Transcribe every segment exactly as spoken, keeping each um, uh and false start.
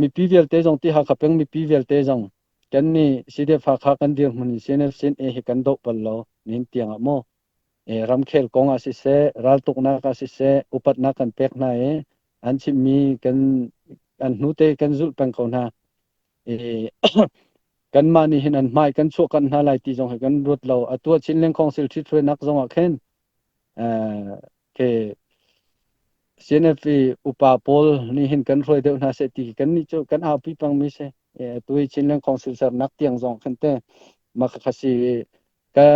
mipi vialte zong ti Hakha peng mipi vialte zong kanni CDF Hakha kan dirhmun hi CNF CNA hi kan doh bal lo, nihin tiang ah maw. E, ramkhel kong ah siseh, raltuknak ah siseh, upatnak kan pek hna e, an chimmi kan, an hnute kan zulh peng ko hna. E, kanmah nih hin an hmai kan chuah kan hna lai ti zong hi kan ruat lo. Atu ah Chinland Council thithruainak zong ah khen, e, ke CNF i upa pawl nih hin kan hruai deuh hna seh ti kannih cu kan aupi pengmi si. E, atu i Chinland Council sernak tiang zong khen te, mah kha si, ka,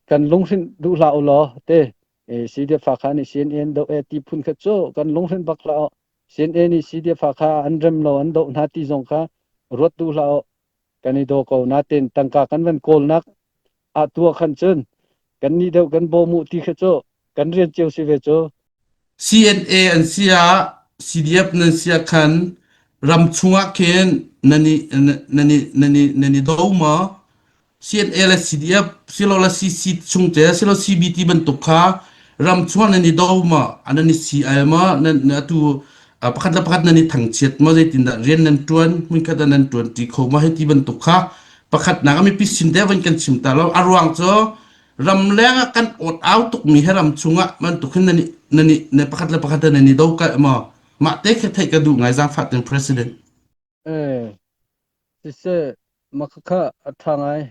kan lunghrinh duh hlah u law te, e, CDF Hakha nih CNA an doh e ti phun kha cu kan lunghrinh bak hlah u. CNA nih CDF Hakha an rem lo an doh hna ti zong kha ruat duh hlah u. Kan i daw ko natin tangka kan van kawlnak ah tuah khan cun kannih deuh kan bawm uh ti kha cu kan rian cio si ve cu. CNA an si ah, CDF nan si ah khan ram chungah khin nan i, nan i, nan i, nan i do maw? CNA le CDF, si lo le CC chung te, si lo CB ti bantuk kha ram chungah nan i do maw? A nan i si ai maw? Nan, nan atu, a, pakhat le pakhat nan i thangchiat maw? Zeitindah rian nan ṭuan, hmunkhat ah nan ṭuan ti kho maw? Hei ti bantuk kha pakhatnak a mipi sin te van kan chim ta lo. A ruang cu ramleng ah kan awt au tukmi he ram chungah bantuk hin nan i, nan i, nan pakhat le pakhat ah nan i do kalh maw? Mah te khe theih ka duh ngai zaangfah tein President. Eh, siseh, mah kha kha a ṭha ngai.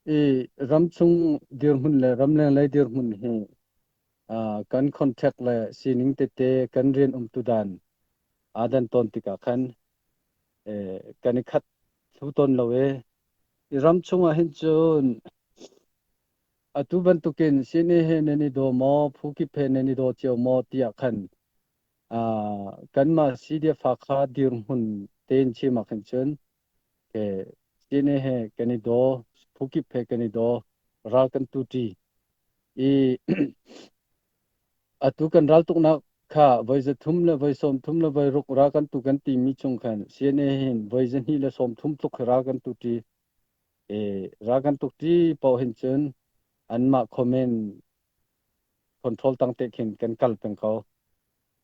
I ramchung dirhmun le ramleng lei dirhmun hi, aa, kan contact le sining tete kan rian umtu dan aa dan tawn tikah khan, eh, kan i khat thlu tawn lo e. I ramchung ah hin cun atu bantukin CNA he nan i daw maw, Phukip he nan i daw cio maw tiah khan, aa, kanmah CDF Hakha dirhmun tein chim ah khan cun, ke, CNA he kan i daw, Phukip he kan i daw, ral kan tuṭi. I, atu kan raltuknak kha voi zathum le voi sawmthum le voi ruk ral kan tu kan timi chung khan CNA hin voi zahnih le sawmthum tluk hi ral kan tuṭi. E, ral kan tuṭi paoh hin cun anmah command control tangte khin kan kal peng ko.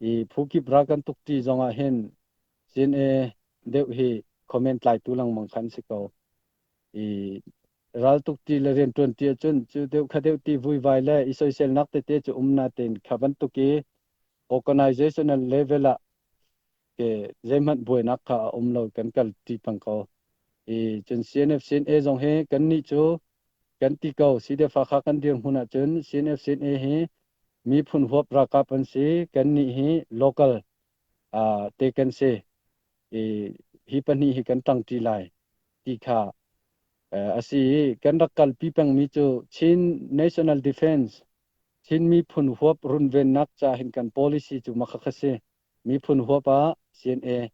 I Phukip ral kan tuṭi zongah hin CNA deuh hi command tlaitu lengmang khan si ko. I ral tuṭi le rianṭuanṭi ahcun cu deuh kha deuh ti vuivai le i soiselnak tete cu um natein kha bantuk i organizational level ah ke zeihmanh buainak kha a um lo kan kal ṭi peng ko. I cun CNF, CNA zong hi kannih cu kan ti ko, CDF Hakha kan dirhmun ahcun CNF, CNA hi miphun huap ralkap an si, kannih hi local, aa, te kan si. I, hi pahnih hi kan ṭangṭi lai ti kha, eh, a si i kan rak kalpi pengmi cu Chin National Defense, Chin miphun huap runvennak ca hin kan policy cu mah kha kha si. Miphun huap ah CNA,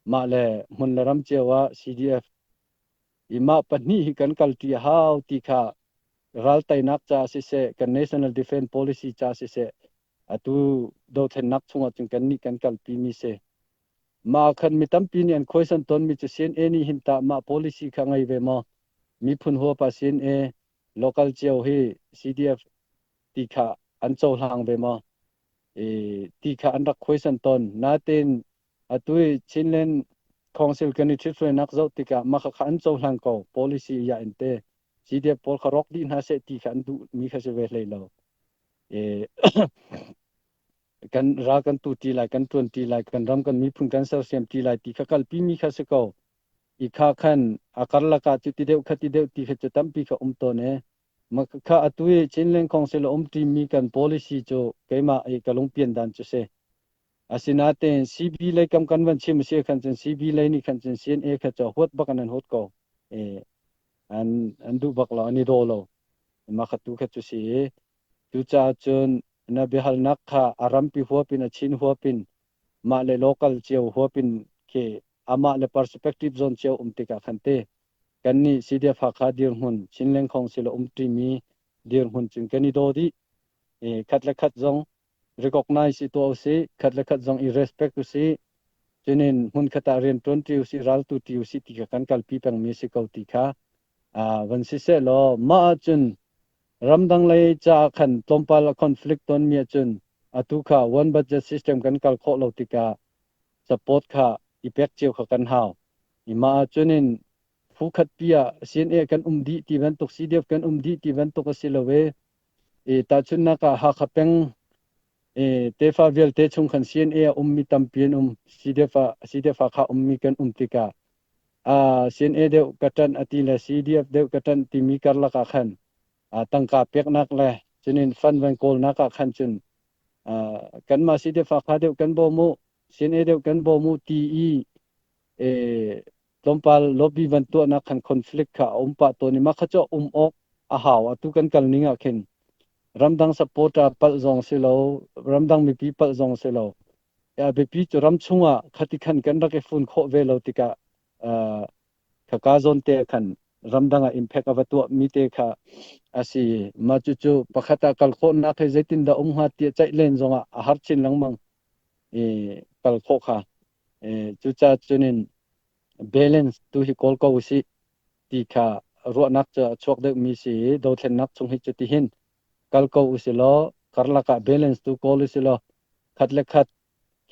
mah le hmun le ram cio ah CDF, i mah pahnih hi kan kalṭi a hau ti kha raltainak ca siseh, kan National Defense Policy ca siseh, atu dothlennak chungah cun kannih kan kalpimi si. Mah khan mi tampi nih an khuaisan tawnmi cu CNA nih hin tah mah policy kha ngei ve maw? Miphun huap ah CNA, local cio hi CDF ti kha an cohlang ve maw? I, ti kha an rak khuaisan tawn. Natein atu i Chinland Council kan i ṭhithruainak zoh tikah mah kha kha an cohlang ko, policy i ah in te. CDF pawl kha rawk dih hna seh ti kha an duhmi kha si ve hlei lo. I, kan ral kan tuṭi lai, kan ṭuanṭi lai, kan ram kan miphun kan sersiamṭi lai ti kha kalpimi kha si ko. I kha khan a karlak ah cu ti deuh kha ti deuh ti kha cu tampi kha um tawn e. Mah kha atu i Chinland Council a umṭimi kan policy cu keimah i ka lungpian dan cu si. Asinain CB lei kam kan van chim a si khan cun CB lei nih khan cun CNA kha cu a huat bak an, an huat ko. E, an, an duh bak lo, an i daw lo. Mah kha tu kha cu si. Cucaah cun na biahalnak kha a rampi huap in, a Chin huap in, mah le local cio huap in khi amah le perspective zawn cio um tikah khan te. Kannih CDF Hakha dirhmun, Chinland Council a umṭimi dirhmun cun kan i daw dih. E, khat le khat zong recognize i tuah u sih, khat le khat zong i respect u sih. Cunin hmunkhat ah rianṭuanṭi u sih, raltuṭi u sih ti kha kan kalpi pengmi a si ko ti kha, aa, van si sehlaw, mah ahcun ramdang lei caah khan tlawmpal a conflict tonmi ahcun atu kha one budget system kan kal khawh lo tikah support kha i pek cio kha kan hau. I mah ah cun in phu khatpi ah C N A kan um dih ti bantuk, C D F kan um dih ti bantuk a si lo e. I tahchunhnak ah Hakha peng, i tefa vialte chung khan C N A a ummi tampi an um, C D F ah, C D F Hakha ummi kan um tikah, aa, C N A deuh ka ṭanh a ti le C D F deuh ka ṭanh timi karlak ah khan, aa, tangka peknak le cun in fund van kawlnak ah khan cun, aa, kanmah C D F Hakha deuh kan bawm uh, C N A deuh kan bawm uh ti i, ee, tlawmpal lobby van tuahnak khan conflict kha a um pah tawn i mah kha cu a um awk a hau. Atu kan kal ning ah khin ramdang supporter palh zong si lo, ramdang mipi palh zong si lo. A biapi cu ram chungah khatikhan kan rak i fun khawh ve lo tikah, aa, khaka zawnte khan ramdang ah impact a va tuahmi te kha a si. Mah cucu pakhat ah kal khawhnak hi zeitindah um hnga tiah ceih len zongah a har chin lengmang i kal khawh kha. I cucaah cun in balance tu hi kawl ko usih ti kha ruahnak cu a chuak deuhmi si. Dothlennak chung hi cu tihin kal ko usilaw, karlak ah balance tu kawl usilaw, khat le khat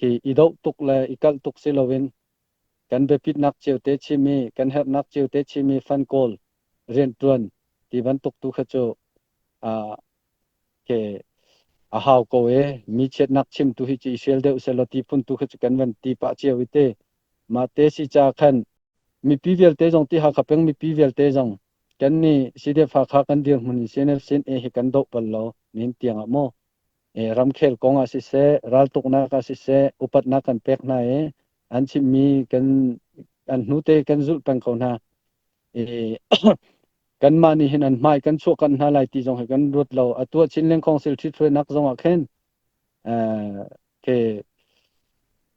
hi i doh tuk le i kalh tuk si loin kan biapitnak cio te chim i, kan herhnak cio te chim i fund kawl rianṭuan ti bantuk tu kha cu, aa, ke a hau ko e. Mi chiatnak chim tu hi cu i fial deuh seh law, ti phun tu kha cu kan van ti pah cio i te. Mah te si caah khan mipi vialte zong ti, Hakha peng mipi vialte zong kannih C D F Hakha kan dirhmun in C N F C N A hi kan doh bal lo, nihin tiang ah maw? Ee, ramkhel kong ah siseh, raltuknak ah siseh, upatnak kan pek hna i an chimmi kan, an hnute kan zulh peng ko hna. Ee, kanmah nih hin an hmai kan chuahkanh hna lai ti zong hi kan ruat lo. Atu ah Chinland Council ṭhithruainak zong ah khin, ee, ke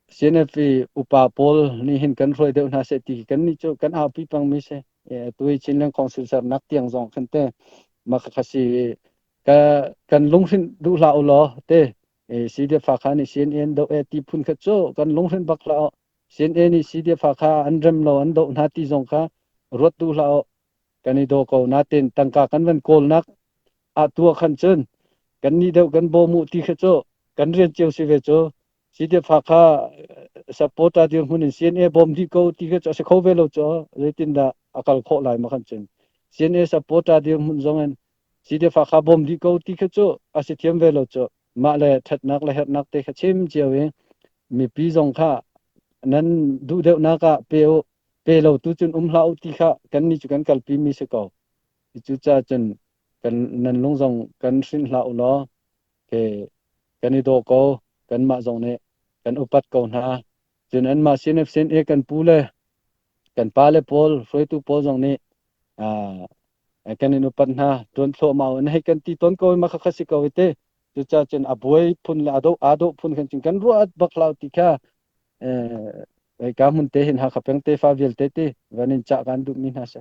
C N F i upa pawl nih hin kan hruai deuh hna seh ti hi kannih cu kan aupi pengmi si. Ee, atu i Chinland Council sernak tiang zong khin te mah kha si. Ka, kan lunghrinh duh hlah u law te, ee, C D F Hakha nih C N A an doh e ti phun kha cu kan lunghrinh bak hlah u. C N A nih C D F Hakha an rem lo, an doh hna ti zong kha ruat duh hlah u. Kan i daw ko. Natein tangka kan van kawlnak ah tuah khan cun kannih deuh kan bawm uh ti kha cu kan rian cio si ve cu. C D F Hakha supporter dirhmun in C N A bawm dih ko ti kha cu a si kho ve lo cu. Zeitindah a kal khawh lai mah khan cun C N A supporter dirhmun zong in C D F Hakha bawm dih ko ti kha cu a si thiam ve lo cu. Mah le ṭhatnak le herhnak te kha chim cio i mipi zong kha nan duh deuhnak ah pe uh, pe lo tu cun um hlah uh ti kha kannih cu kan kalpi mi si ko. Cucaah cun kan, nan lung zong kan hrinh hlah u law, ke, kan i daw ko, kanmah zong nih kan upat ko hna. Cun anmah C N F C N A kan pu le kan pa le pawl, hruaitu pawl zong nih, aa, kan in upat hna, ṭuan thluahmah u, an hei kan ti tawn ko i mah kha kha si ko i te. Cucaah cun a buai phun le a doh, aa doh phun khan cun kan ruat bak hlah u ti kha, ee, ka hmun te hin Hakha peng tefa vialte ti van in cah kan duhmi hna si.